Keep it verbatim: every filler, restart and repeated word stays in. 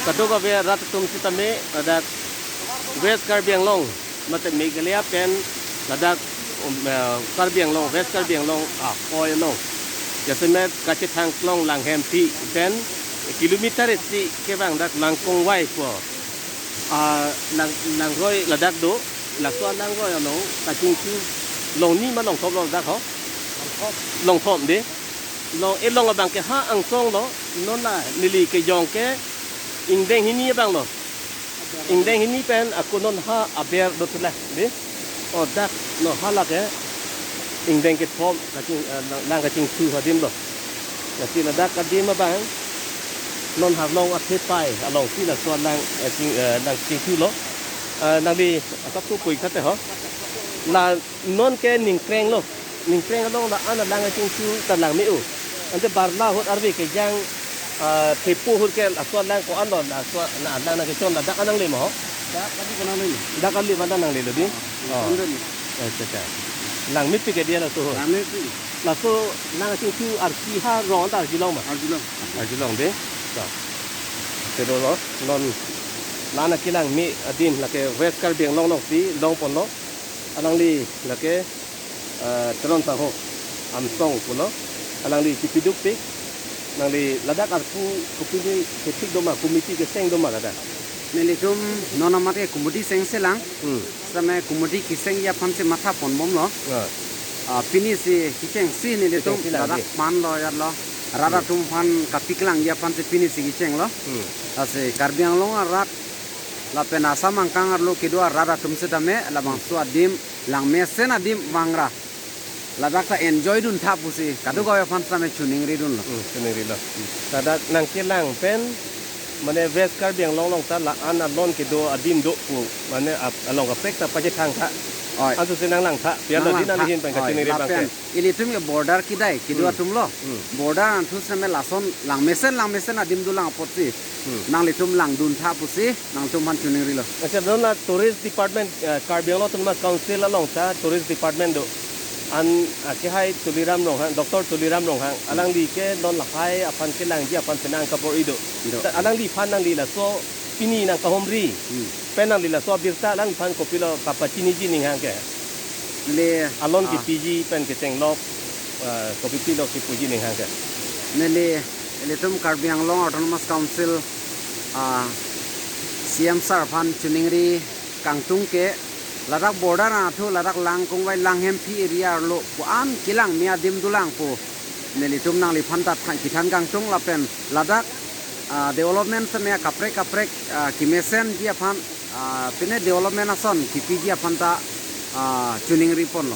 Kadokave arat atum sitame ladak West Karbi Anglong mate Meghalaya pen ladak, um, eh, Karbi Anglong, West Karbi Anglong akoi along, jasemet kachethang klong Langhemphi pen kilometer isi kevang dak Langkongvai pu, ah, lang, langroi ladak do. Laso alangroi along kachingthu longni ma longthom lo dak ho? Longthom de. Long, e long abang ke ha angsong lo, non la neli kejong ke ingdeng hini abang lo. Ingdeng hini pen ako non ha aber do tula, de. O dak non ha lake ingdeng kethom kaching, eh, lang, lang kachingthu adim lo. Lasi ladak adim abang non harlong athepai alongsi laso lang, eh, ching, eh, lang chingthu lo. Eh, nangli akapso pui kate ho. La non ke Ningkreng lo. Ningkreng along la-an alang kachingthu ta lang me-o. Ante Barla ahut arve kejang, ah, thepo ahut ke laso alang ko-an lo, laso na alang nangkechon ladak anangle ma ho? Dak kali ko nangle. Dak kali mana nangle lo di? Oh. Nangle. Acha, acha. Lang mepik ke dia laso ahut. Lang mepik. Laso lang kachingthu arki ha rong ta arjulong ma? Arjulong. Arjulong de. So. Te dolo non la-an akelang me adim lake West Karbi Anglong alongsi longponlo. Alangli lake, eh, Teron Sangho Amsong pulo. Alangli chipiduk pik. Nangli ladak arpu kopine kepik do ma, komiti keseng do ma ladak? Nelitum non amat ke komiti sengselang. Hmm. Same komiti kesengji aphansi matha ponbomlo. Ah. Ah, pinisi kechengsi nelitum kechengsi lang ladak di. Pan lo yar lo. Rat Hmm. atum aphan kapaklang ji aphansi pinisi kechenglo. Hmm. Lasi Karbi Anglong arat lapen Assam angkang arlo kedo arat atum sitame labangso adim, langmesen adim vangra ladak ta enjoy duntha pusi kadokave aphan sitame choningri dunlo. Hmm, choningri lo. Ladak nangkelang pen mane West Karbi Anglong along ta la-an alon kedo adim do pu, mane ap-, along kaprek ta pachethang tha. Oi. Antusi nanglang tha, pian Nanglang dina tha. Nihin pen Oi, kachoningri abang lapen ke. Ilitum ke border kedai kedo Hmm. atum lo. Hmm. Border antu sitame lason langmesen langmesen adim dolang apotsi. Hmm. Nanglitum lang duntha pusi nangtum aphan choningrilo. Acha, non la tourist department, eh, Karbi Anglong Autonomous Council along ta tourist department do. An, ah, kehai Tuliram Ronghang, Doctor Tuliram Ronghang, alangli ke non lahai aphan kelangji aphan penang kabor-i do. Do. Ta alangliphan nangli laso pini nangkahumri. Hmm. Pen nangli laso abirta alangphan kopilo kapachiniji ning hang ke? Le, Alon ah. Kepiji pen kechenglok, ah, kopipilo kepuji ning hang ke? Neli, ilitum Karbi Anglong Autonomous Council, ah, C M sir aphan choningri kangtung ke, ladak border athu, ladak Langkongvai Langhemphi area arlo ko-an kelang me adim dolang pu nelitum nangliphan ta than kethan kangtung lapen ladak, ah, development sitame kaprek kaprek, ah, kemesenji aphan, ah, pine development ason kepiji aphan ta, ah, choningri ponlo.